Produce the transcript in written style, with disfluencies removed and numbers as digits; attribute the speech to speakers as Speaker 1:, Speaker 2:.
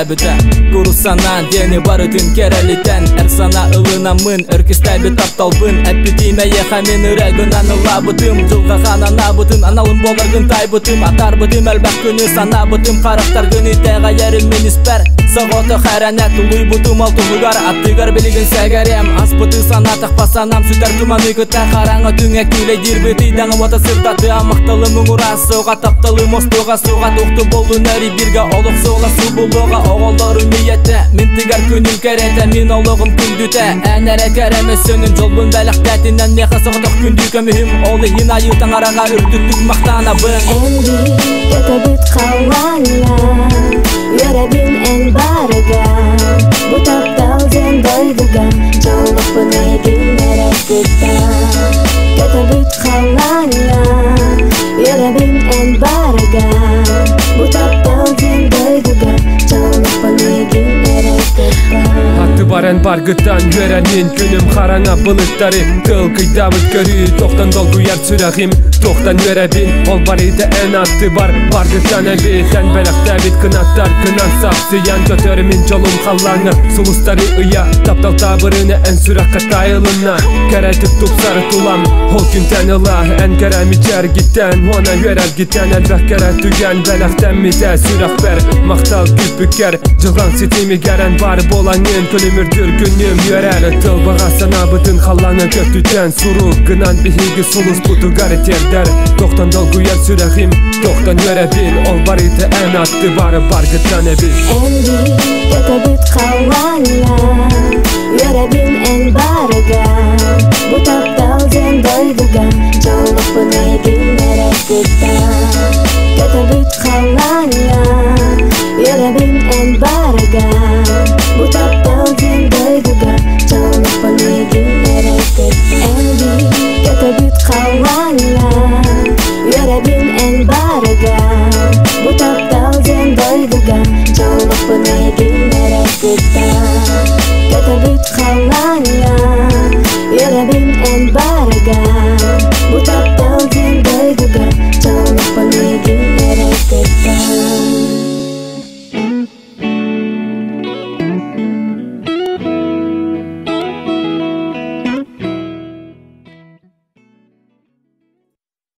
Speaker 1: үөскээбитэ Курус санаа диэни барытын кэрэлитэн Эр санаа ылынаммын өркүстээбит тапталбын Эппитим эйиэхэ мин ырыа гынан ыллаабытым Дьылҕа хаан анаабытын аналым буоларгын таайбытым Атаарбытым элбэх күнү санаабытым Харахтаргын итэҕэйэрим мин испэр Соҕотох эрэнэ тулуйбутум ол туһугар Аттыгар билигин сэгэриэм Аспыты санаатахпа санаам сүтэр туманы кытта Хараҥа түҥэ күүлэйдиирбит ыйдаҥа уота сырдатыа Махталым муҥура суоҕа тапталым остуоҕа суоҕа Туохту буоллун өрүү бииргэ олох суола субуллуоҕа Оҕолорум ийэтэ мин тыгар күнүм кэрэтэ Мин олоҕум күндүтэ эн эрэ кэрэм өссөнүн Дьолбун бэлэхтээтинэн миэхэ соҕотох күндү көмүһүм Ол иһин айыы таҥараҕа үрдүктүк махтанабын
Speaker 2: Эн биир халлааҥҥа Үөрэбин эн барыга Бу таптал диэн дойдуга Дьоллохпун эйигин эрэ кытта Көтөбүт халлааҥҥа Үөрэбин эн барыга Бу таптал диэн дойдуга Дьоллохпун эйигин эрэ кытта
Speaker 3: Атты баран баргыттан үөрэнин күнүм хараҥа былыттары Тылкыйдаабыт көрүү тохтон долгуйар сүрэҕим Тохтон үөрэбин ол барыта эн атты бар Баргыттан эбиэтэн бэлэхтээбит кынаттар Кынан сапсыйан көтөр мин дьолум халлааҥҥа Сулустары ыйа таптал таабырына эн сүрэххэ тайылынна Кэрэтик тупсар тулам ол күнтэн ыла эн кэрэ мичээргиттэн Уона үөрэргиттэн элбэх кэрэ түгэн бэлэхтэммитэ сүрэхпэр Махтал күүппүккэр дьылҕаҥ ситимигэр эн баар буолаҥҥын Күлүмүрдүүр күнүм үөрэр Тыл баҕа санаабытын халлааҥҥа көтүтэн Сурук гынан биһиги сулуспутугар тиэрдэр Тохтон долгуйар сүрэҕим тохтон үөрэбин Ол барыта эн атты бары баргыттан эбит
Speaker 2: Эн биир көтөбүт халлааҥҥа Үөрэбин эн барыга Бу таптал диэн дойдуга Дьоллохпун эйигин эрэ кытта Көтөбүт халлааҥҥа Үөрэбин эн барыга Бу таптал диэн дойдуга Дьоллохпун эйигин эрэ кытта Эн биир көтөбүт халлааҥҥа Үөрэбин эн барыга Бу таптал диэн дойдуга Дьоллохпун эйигин эрэ кытта Көтөбүт халлааҥҥа Үөрэбин эн барыга.